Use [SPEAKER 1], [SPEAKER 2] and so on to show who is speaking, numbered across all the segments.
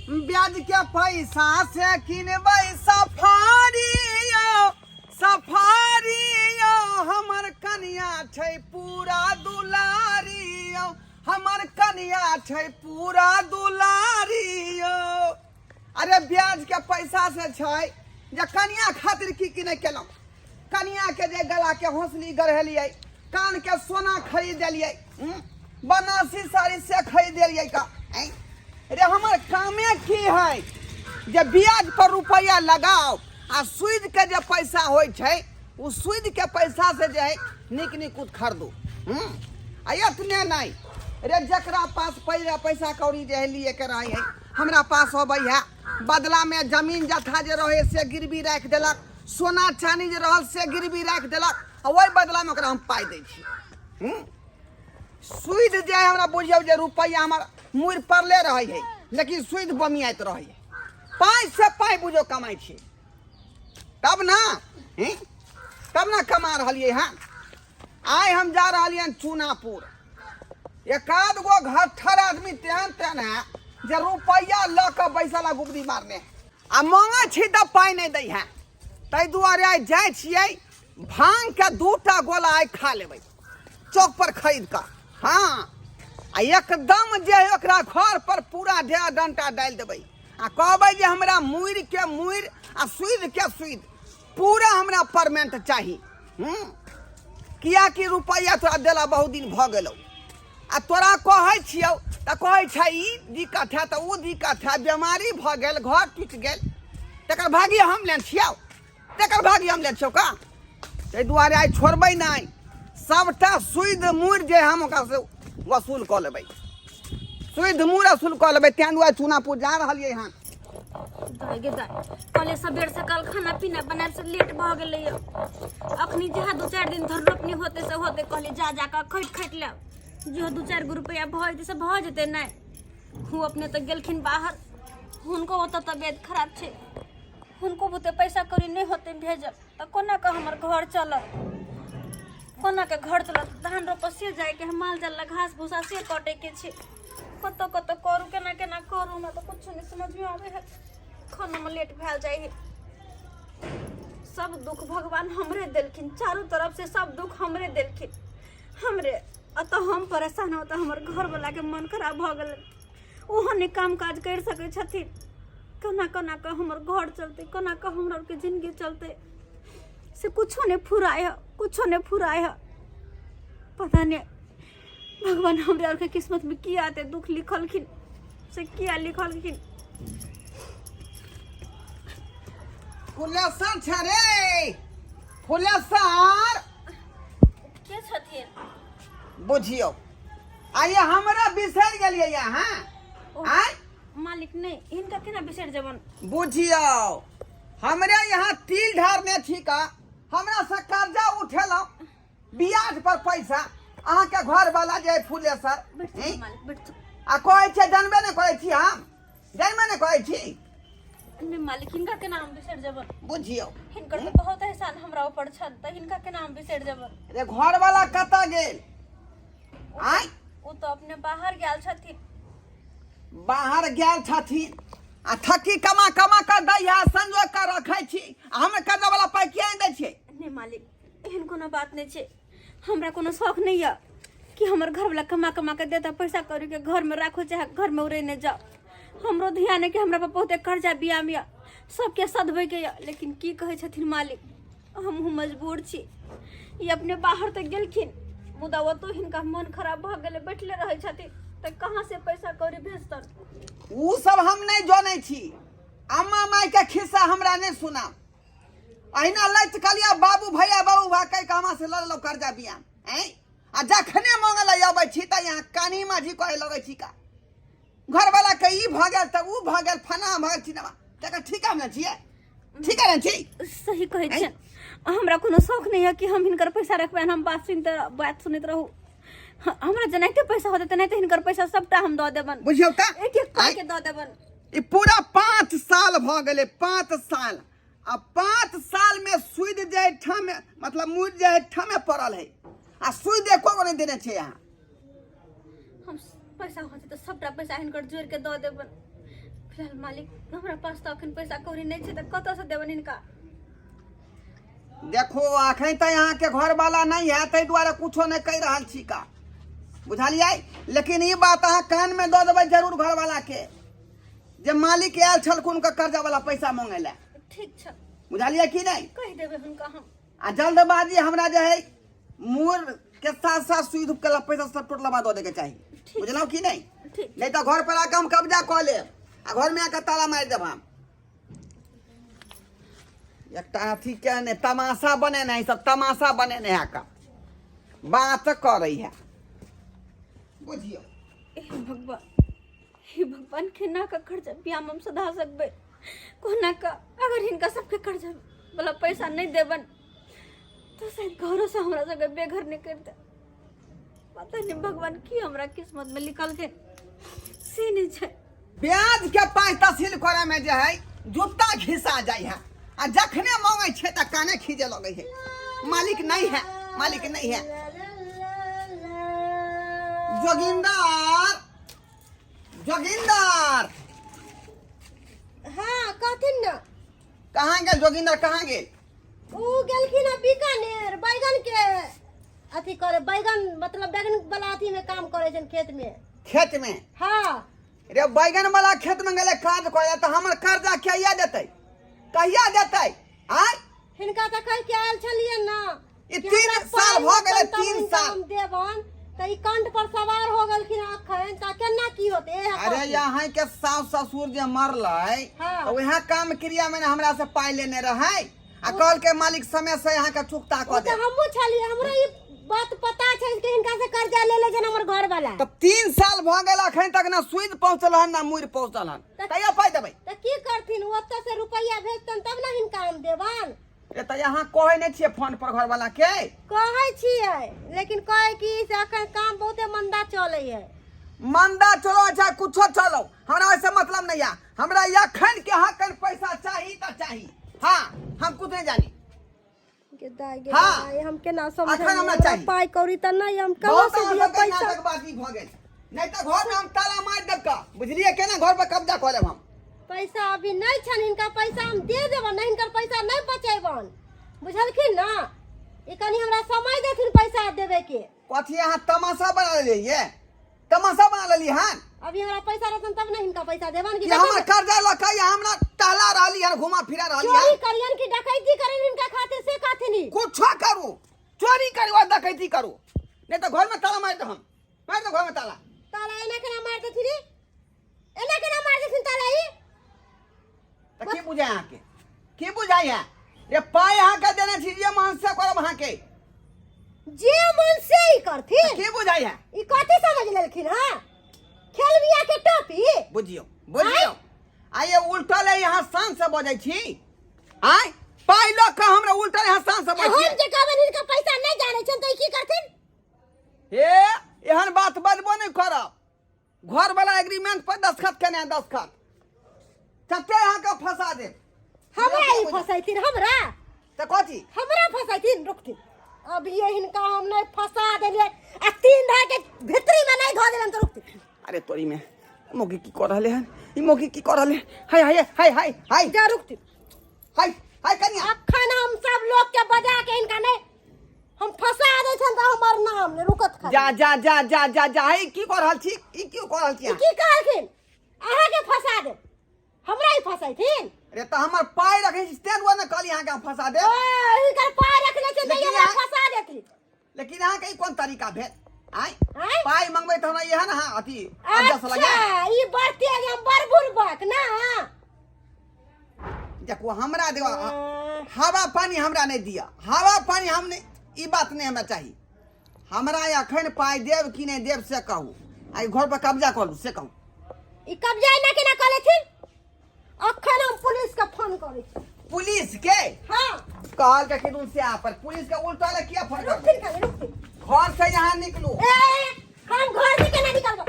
[SPEAKER 1] ब्याज के पैसा से किनबै सफारी यौ, सफारी यौ, हमर कनिया छै पूरा दुलारी यौ, हमर कनिया छै पूरा दुलारी यौ। अरे ब्याज के पैसा से छै जे कनिया खातिर की की नहि केलहुँ। कनिया के जे गला के हौसली गढ़ेलियै, कान के सोना खरीद देलियै, बनारसी साड़ी से खरीद देलियै का। ऐं? रे हमर कामे की है जे ब्याज पर रुपया लगाओ आ सूद के जे पैसा होइ छै ओ सूद के पैसा से जे है नीक नीक कुछ खरीदू। आ एतने नहि रे, जकरा पास पैसा पैसा कौड़ी जे है लिए के रहै है, हमरा पास अबै है, बदला में जमीन जथा जे रहे से गिरवी राखि देलक, सोना चानी जे रहल से गिरवी राखि देलक, आ ओहि बदलामे ओकरा हम पाइ दै छी। सूद जे है हमरा बुझियौ जे रुपैआ हमर मुड़ि पड़ले रहै है, लेकिन सूद बमियाइत रहै है। पाइ से पाइ बुझो कमाइ छी तब ना, तब ना कमा रहलियै हँ। आइ हम जा रहलियै हन चूनापुर, एकाध गो घट्ठर आदमी तेहन तेहन है जे रुपैआ लऽ कऽ बैसल आ गुबदी मारने, आ मांगै छी तऽ पाइ नहि दै है। ताहि दुआरे आइ जाइ छियै भांग के दूटा गोला आइ खा लेबै चौक पर खरीद कऽ। हाँ, आ एकदम जे है ओकरा घर पर पूरा ढेर डंटा डालि देबै आ कहबै जे हमरा मुड़ि के मुड़ि आ सूद के सूद पूरा हमरा परमेंट चाही। कियाकि रुपैआ तोरा देला बहुत दिन भऽ गेलौ, आ तोरा कहै छियौ तऽ कहै छै ई दिक्कत है तऽ ओ दिक्कत है, बेमारी भऽ गेल, घर टूटि गेल, तकर भागी हम लेने छियौ, तकर भागी हम लेने छियौ का। ताहि दुआरे आइ छोड़बै नहि, सबटा सुइद मुड़ि जे हम ओकरासँ वसूल कऽ लेबै, सुइद मुड़ि वसूल कऽ लेबै। ताहि दुआरे चूनापुर जा रहलियै हन।
[SPEAKER 2] दाइ गे दाइ, कहले सबेर सकाल खाना पीना बनाए से लेट भऽ गेलै। अखनी जहाँ 2-4 दिन धर रोपनी होते से होते, कहले जा जा कऽ खटि खटि लेब, जो 2-4 गो रुपया भऽ जेतै से भऽ जेतै। नहि हूँ, अपने तऽ गेलखिन बाहर, हुनको ओतऽ तबियत खराब छै, हुनको बुते पैसा कौड़ी नहि होतै भेजल, तऽ कोना कऽ हमर घर चलत, कोना के घर चलत? धान रोपऽ से जाइके है, माल जाल ला घास भूसा से कटैके छै, कतऽ कतऽ करू, केना केना करू, हमरा तऽ कुछो नहि समझमे आबै है। खानामे लेट भेल जाइ है। सब दुख भगवान हमरे देलखिन, चारू तरफ से सब दुख हमरे देलखिन, हमरे। अतऽ हम परेशान हो तऽ हमर घरवलाके मन खराब भऽ गेलै, ओहो नहि काम काज करि सकै छथिन। केना केना कऽ हमर घर चलतै, केना कऽ हमरा आरके जिनगी चलतै से कुछो नहि फुराय है, कुछो नहि फुराय है। पता नहि भगवान हमरा आरके किस्मतमे किया एते दुख लिखलखिन, से किया लिखलखिन।
[SPEAKER 1] फुलेसर छै रे, फुलेसर
[SPEAKER 2] के छथिन?
[SPEAKER 1] बुझियौ आइए हमरा बिसरि गेलियै अहाँ? आँय
[SPEAKER 2] मालिक, नहि, हिनका केना बिसरि जेबन?
[SPEAKER 1] बुझियौ हमरे यहाँ तिल ढारने छी का, हमरा से कर्जा उठेलहुँ ब्याज पर पैसा, अहाँके घर वाला जे फुलेसर।
[SPEAKER 2] बैठ जाउ मालिक, बैठ जाउ।
[SPEAKER 1] आ कहै छै जानबे नहि करै छी, हम जानबे नहि करै छी।
[SPEAKER 2] नहि मालिक, हिनका केना हम बिसरि जेबन?
[SPEAKER 1] बुझियौ
[SPEAKER 2] हिनकर तऽ बहुत एहसान हमरा ऊपर छनि, तऽ हिनका केना हम बिसरि जेबन?
[SPEAKER 1] रे घर वाला कतऽ गेल? आँय
[SPEAKER 2] ओ तऽ अपने बाहर गेल छथिन।
[SPEAKER 1] बाहर गेल छथिन आ थकी कमा कमा कऽ दै है, संजोग कऽ रखै छी, आ हम कर्जा वाला पाइ किया नहि दै छियै?
[SPEAKER 2] नहि मालिक, एहन कोनो बात नहि छै। हमरा कोनो शौक नहि यऽ कि हमर घरवला कमा कमा के देता पैसा कौड़ी के घरमे राखू चाहे घरमे उड़ेने जाउ। हमरो ध्यान है कि हमरा पर बहुते कर्जा बियाम यऽ, सबके सधबैके यऽ, लेकिन की कहै छथिन मालिक, हमहूँ मजबूर छी। ई अपने बाहर तऽ गेलखिन, मुदा ओतौ हिनका मन खराब भऽ गेलै, बैठले रहै छथिन, तऽ कहाँ से पैसा कौड़ी भेजतन?
[SPEAKER 1] उ सब हम नहि जनै छी। अम्मा माय के खिस्सा हमरा नहि सुनाउ। अहिना लैत कहलियै बाबू भैया बाबू भा कहि कऽ हमरा से लऽ लेलहुँ कर्जा बियाम। ऐं आ जखने मांगऽ लए अबै छी तऽ यहाँ कानी माझी कहै लगै छी का घरवाला के ई भऽ गेल तऽ उ भऽ गेल, फना भऽ गेल, चिनवा तकर ठीका ने छियै, ठीका ने छी।
[SPEAKER 2] सही कहै छियनि, हमरा कोनो शौक नहि यऽ कि हम हिनकर पैसा रखबनि, हम बात सुनते बात सुनैत रहू। हमरा जेनाहिते पैसा होतै तेनाहिते हिनकर पैसा सबटा हम दऽ देबनि।
[SPEAKER 1] बुझियौ तऽ
[SPEAKER 2] एक एक पाइ के दऽ देबनि।
[SPEAKER 1] ई पूरा 5 साल भऽ गेलै, 5 साल, आ 5 साल में सूद जे ठामे मतलब मूल जे ठामे पड़ल है, आ सूद एको गो नहि देने छै अहाँ।
[SPEAKER 2] हम पैसा होतै तऽ सबटा पैसा हिनकर जोड़ि के दऽ देबनि। फिलहाल मालिक हमरा पास तऽ अखन पैसा कौड़ी नहि छै तऽ कतऽसँ देबनि हिनका?
[SPEAKER 1] देखो अखन तऽ अहाँके घरवाला नहि है, ताहि दुआरे कुछो नहि कहि रहल छी का, बुझलियै? लेकिन ई बात अहाँ कानमे दऽ देबै जरूर घरवाला के, जे मालिक आयल छलखुन हुनकर कर्जा वाला पैसा मांगे लए।
[SPEAKER 2] ठीक छै।
[SPEAKER 1] बुझलियै कि नहि?
[SPEAKER 2] कहि देबै हुनका हम।
[SPEAKER 1] आ जल्दबाजी हमरा जे है मोर के साथ साथ सुई धूप के पैसा सब टोटलबा दऽ देके चाही, बुझलहुँ कि नहि?
[SPEAKER 2] ठीक।
[SPEAKER 1] नहीं तो घर पर आके हम कब्जा कऽ लेब आ घर में आके ताला मारि देब हम। एकटा अथी के ने तमाशा बनेने है, सब तमाशा बनेने है का बात करै है, बुझियौ।
[SPEAKER 2] हे भगवान, हे भगवान, केना कऽ कर्जा बियाह हम सधा सकबै? कोना कऽ? अगर हिनका सबके कर्जा वाला पैसा नहि देबन तऽ शायद घरोसँ हमरा सबके बेघर नहि करि दे। पता नहि भगवान की हमरा किस्मत में लिखल छै से नहि छै।
[SPEAKER 1] ब्याज के पाइ तहसील करे में जे है जूता घिसा जाइ है, आ जखने मांगे छै तऽ काने खींचे लगे है, मालिक नहीं है, मालिक नहीं है। जोगिंदर, जोगिंदर।
[SPEAKER 3] हाँ कहथिन ना।
[SPEAKER 1] कहाँ गेल जोगिंदर, कहाँ गेल?
[SPEAKER 3] उ गेलखिन हँ बीकानेर, बैगन के अथी करे, बैगन मतलब बैगन वाला अथी में काम करे छन खेत में।
[SPEAKER 1] खेत में?
[SPEAKER 3] हाँ।
[SPEAKER 1] रे बैगन वाला खेत में गेले काज करे तऽ हमर कर्जा कहिया देतै, कहिया देतै? आय
[SPEAKER 3] हिनका तऽ कहि के आयल छलियै ना
[SPEAKER 1] ई
[SPEAKER 3] कि
[SPEAKER 1] 3
[SPEAKER 3] हमरा
[SPEAKER 1] साल
[SPEAKER 3] पाइ
[SPEAKER 1] भऽ गेलै,
[SPEAKER 3] हेतनि तब
[SPEAKER 1] 3
[SPEAKER 3] हिनका
[SPEAKER 1] साल।
[SPEAKER 3] हम देबन तऽ ई कंठ पर सवार हो गेलखिन अखन, तऽ केना की होतै? एहे
[SPEAKER 1] अरे
[SPEAKER 3] कहथिन।
[SPEAKER 1] यहाँ के सास ससुर जे मरलै
[SPEAKER 3] हाँ।
[SPEAKER 1] तऽ वएह काम क्रिया में ने हमरा से पाइ लेने रहै आ कहलकै मालिक समय से यहाँ के चुकता
[SPEAKER 3] ओ
[SPEAKER 1] कऽ
[SPEAKER 3] तऽ
[SPEAKER 1] दे।
[SPEAKER 3] हमहूँ छलियै, हमरो ई बात पता छै कि हिनका से कर्जा ले ले छनि हमर घर वाला।
[SPEAKER 1] तब 3 साल भऽ गेल, अखन तक ना सुइद पहुँचल हन ना मुड़ि पहुँचल हन, कहिया पाइ देबै?
[SPEAKER 3] तऽ की करथिन, ओतऽ से रुपैआ भेजतनि तब ने हिनका हम देबनि।
[SPEAKER 1] ए तऽ यहाँ कहै नहि छियै फोन पर घरवाला के?
[SPEAKER 3] कहै छियै, लेकिन कहै कि से अखन काम बहुते मंदा चलै है।
[SPEAKER 1] मंदा चलो चाहे कुछो चलो, हमरा ओहिसे मतलब नहीं है। हमरा अखन के हकन पैसा चाही तऽ चाही। हाँ हम कुछ नहीं जानी।
[SPEAKER 3] गे दाइ गे
[SPEAKER 1] हाँ।
[SPEAKER 3] दाइ, हम केना
[SPEAKER 1] अखन
[SPEAKER 3] समझेबै?
[SPEAKER 1] हमरा
[SPEAKER 3] हमरा
[SPEAKER 1] चाही।
[SPEAKER 3] पाइ कौड़ी तऽ नहि, हम कहाँ
[SPEAKER 1] बहुत
[SPEAKER 3] से
[SPEAKER 1] अहाँ
[SPEAKER 3] दिअ
[SPEAKER 1] सबके
[SPEAKER 3] पैसा?
[SPEAKER 1] नाटकबाजी भऽ गेल, नहीं तऽ घर में हम ताला मारि देब का, बुझलियै केना? घर पर कब्जा कऽ लेब हम।
[SPEAKER 3] पैसा अभी नहीं छनि हिनका, पैसा हम दे देबनि, नहीं हिनकर पैसा नहीं बचेबनि, बुझलखिन ना? ई कनि हमरा समय देथिन पैसा देबे के।
[SPEAKER 1] कथी अहाँ तमाशा बना लेलियै? तमाशा बना लेलियै हन?
[SPEAKER 3] अभी हमरा पैसा रहतन तब ने हिनका पैसा देबनि।
[SPEAKER 1] कि
[SPEAKER 3] कि
[SPEAKER 1] हमर कर्जा लऽ कऽ हमरा टहला रहली हन, घुमा फिरा रहली
[SPEAKER 3] चोरी
[SPEAKER 1] हन?
[SPEAKER 3] करियन कि डकैती करियन हिनका खातिर से कहथिन ई?
[SPEAKER 1] कुछो करू, चोरी करू और डकैती करू, नहीं तऽ घर में ताला मारि दे, हम मारि दे घर में ताला।
[SPEAKER 3] ताला एना केना मारि देथिन ई? एना केना मारि देथिन ताला ई?
[SPEAKER 1] तऽ की बुझाय अहाँके, की बुझाय है? रे पाइ अहाँके देने छी जे मन से करब अहाँके।
[SPEAKER 3] जे मन से ही करथिन।
[SPEAKER 1] की बुझाय है?
[SPEAKER 3] ई कथी समझ लेलखिन हँ, खेलबिया के टोपी?
[SPEAKER 1] बुझियौ, बुझियौ, आइए उल्टल है, यहाँ शान से बजै छी। आय पाइ लऽ कऽ हमरा उल्टल यहाँ शान से बजै
[SPEAKER 3] हम
[SPEAKER 1] छी।
[SPEAKER 3] जे कहबनि हिनका पैसा नहि जानै छनि तऽ ई की करथिन?
[SPEAKER 1] हे एहन बात बजबो नहि करब। घर वाला एग्रीमेंट पर दस्तखत केने है, दस्तखत कते अहाँके फंसा देब।
[SPEAKER 3] हमरा ई फसैथिन हमरा?
[SPEAKER 1] तऽ कथी
[SPEAKER 3] हमरा फसैथिन? रुकथिन, अभी ये हिनका हम नहीं फंसा देलियै आ 3 धार के भितरी में नहीं धो देलन तऽ रुकथिन।
[SPEAKER 1] अरे तोरी में मोगी की कर रहले हन, ई मोगी की कर रहले? हाय हाय हाय हाय हाय।
[SPEAKER 3] जा रुकथिन।
[SPEAKER 1] हाय हाय कनिया।
[SPEAKER 3] अखन हम सब लोग के बजा के हिनका नहीं हम फंसा दै छन तऽ हमर नाम ने रुकत खाली।
[SPEAKER 1] जा जा जा जा जा जा, ई की कर रहल छी, ई की कर रहल छी
[SPEAKER 3] ई की कहलखिन? अहाँ के फंसा देब, हमरा ही फंसैथिन?
[SPEAKER 1] अरे तऽ हमर पाइ रखै छी तें दुआरे ने कहली अहाँके हम फंसा देब।
[SPEAKER 3] ओ हिनकर पाइ रखने छै तऽ
[SPEAKER 1] लेकिन
[SPEAKER 3] हमरा
[SPEAKER 1] अहाँ-
[SPEAKER 3] फंसा देथिन।
[SPEAKER 1] लेकिन अहाँके ई कोन तरीका भेल? आय
[SPEAKER 3] आँय?
[SPEAKER 1] पाइ मंगबै तऽ हमरा इएह ने अहाँ अथी अजस लगे।
[SPEAKER 3] अच्छा ई बड़ तेज, हम बड़ बुड़बक ना।
[SPEAKER 1] देखो हमरा देखो, हवा पानी हमरा नहीं दिया, हवा पानी हम नहीं, ई बात नहीं हमरा चाही। हमरा अखन पाइ देब कि नहीं देब से कहू, आ ई घर पर कब्जा करू से कहू।
[SPEAKER 3] ई कब्जा एना केना कऽ लेथिन? अखन हम पुलिस के फोन करै छी।
[SPEAKER 1] पुलिस के?
[SPEAKER 3] हाँ।
[SPEAKER 1] कहल के कि से आ पर पुलिस के उल्टा ले किया फोन करबै?
[SPEAKER 3] रुकथिन खाली, रुकथिन।
[SPEAKER 1] घर से यहाँ निकलू।
[SPEAKER 3] ए, हम घर से केना निकलबै?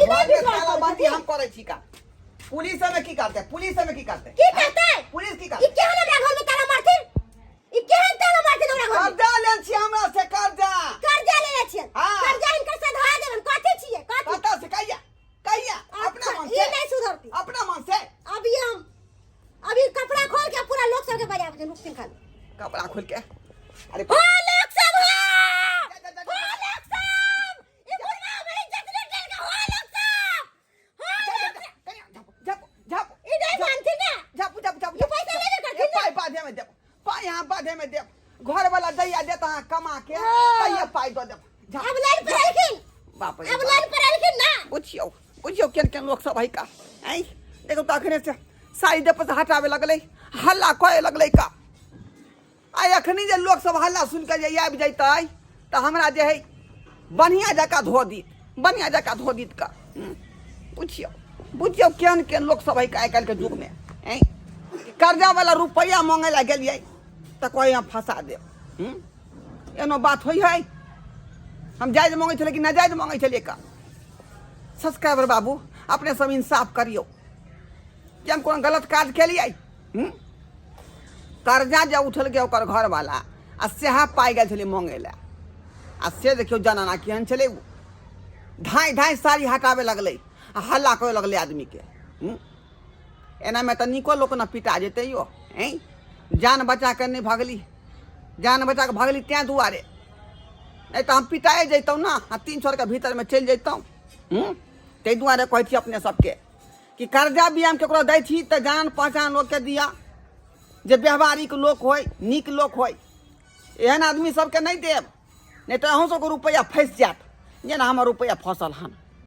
[SPEAKER 3] ई
[SPEAKER 1] घर
[SPEAKER 3] नहीं
[SPEAKER 1] में
[SPEAKER 3] विश्वास
[SPEAKER 1] ताला
[SPEAKER 3] करै
[SPEAKER 1] बंदी
[SPEAKER 3] छथिन।
[SPEAKER 1] हम करै छी का। पुलिस हमें की करते? पुलिस हमें की करते?
[SPEAKER 3] की करते?
[SPEAKER 1] पुलिस की
[SPEAKER 3] ई
[SPEAKER 1] करते?
[SPEAKER 3] केहन हमरा घर में ताला मारथिन? ई केहन ताला मारथिन हमरा घर में?
[SPEAKER 1] कर्जा लेन छी हमरा से, कर्जा।
[SPEAKER 3] कर्जा लेने छियन?
[SPEAKER 1] हाँ।
[SPEAKER 3] कर्जा हिनकर सधा देबन। कथी छियै, कथी?
[SPEAKER 1] कतऽ से? कहिया कहिया? अपना मन
[SPEAKER 3] ई
[SPEAKER 1] से
[SPEAKER 3] नहीं सुधरती।
[SPEAKER 1] अपना मन से।
[SPEAKER 3] उठथिन खाली।
[SPEAKER 1] कपड़ा खोल के, अरे
[SPEAKER 3] हो लोग सब, हो
[SPEAKER 1] जा, जा, जा,
[SPEAKER 3] हो
[SPEAKER 1] जा,
[SPEAKER 3] लोग सब, ई बुढ़वा हमर इज्जत लूट लेलकै। हो लोग सब, हो
[SPEAKER 1] जा, जा,
[SPEAKER 3] लोग
[SPEAKER 1] जा, कनिया, झापू, झापू, झापू,
[SPEAKER 3] ई नहीं मानथिन ना।
[SPEAKER 1] झापू, झापू, झापू,
[SPEAKER 3] ई पैसा लेबे करथिन
[SPEAKER 1] ए,
[SPEAKER 3] ना।
[SPEAKER 1] पाइ बाधे में देब, पाइ यहाँ बाधे में देब। घर वाला दैया देत अहाँ कमा के।
[SPEAKER 3] हाँ।
[SPEAKER 1] तैये पाइ दऽ देब। झापू।
[SPEAKER 3] अब लाइन पर एलखिन।
[SPEAKER 1] बाप रे
[SPEAKER 3] अब
[SPEAKER 1] बाप।
[SPEAKER 3] लाइन पर एलखिन ना।
[SPEAKER 1] बुझियौ, बुझियौ, केहन केहन लोक सब है का। ऐ देखो तऽ अखने से साड़ी देह पर से हटाबे लगलै, हल्ला करे लगलै का। आ अखनी जे लोक सब हल्ला सुनि कऽ जे आबि जैतै तऽ हमरा जे है बढ़िआँ जकाँ धो दीत, बढ़िआँ जकाँ धो दीत का। बुझियौ, बुझियौ, केहन केहन लोक सब है का आइ काल्हिके युगमे। ऐ कर्जा वाला रुपैआ मांगै लए गेलियै तऽ कहै हम फंसा देब। एनो बात होइ है? हम जायज मांगै छलियै कि नाजायज मांगै छलियै का? सब्सक्राइबर बाबू, अपने सब इंसाफ करियौ कि हम कोनो गलत काज केलियै? कर्जा जे उठलकै ओकर घरवाला आ सएह पाइ गेल छलै मांगै लए, आ से देखियौ जनाना केहन छलै ओ, धाँइ धाँइ साड़ी हटाबे लगलै आ हल्ला करे लगलै आदमीके। एनामे तऽ नीको लोक ने पिटा जेतै यौ। ऐँ जान बचा कऽ नहि भगली, जान बचा कऽ भगली तेँ दुआरे, नहि तऽ हम पिटाए जैतहुँ ने आ तीन सौ के भीतरमे चलि जैतहुँ। ताहि दुआरे कहै छी अपने सबके कि कर्जा भी हम ककरो दै छी तऽ जान पहचान लोकके दिअ, जे व्यवहारिक लोक होइ, नीक लोक होइ। एहन आदमी सबके नहि देब, नहि तऽ अहूँ सबके रुपैआ फँसि जायत, जेना हमर रुपैआ फँसल हन।